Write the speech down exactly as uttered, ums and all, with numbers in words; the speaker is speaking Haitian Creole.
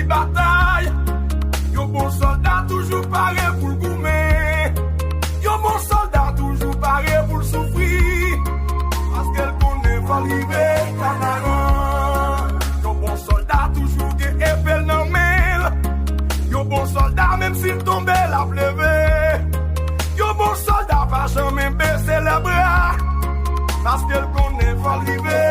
Batay. Yon bon sòlda toujou pare pou l goumen. Yon bon sòlda toujou pare pou l soufri. Paske l konnen fò l rive Kanaran. Yon bon sòlda toujou gen epe l nan men l. Yon bon sòlda, menm si l tonbe, l ap leve. Yon bon sòlda pa janmen bese lè bra. Paske l konnen fò l rive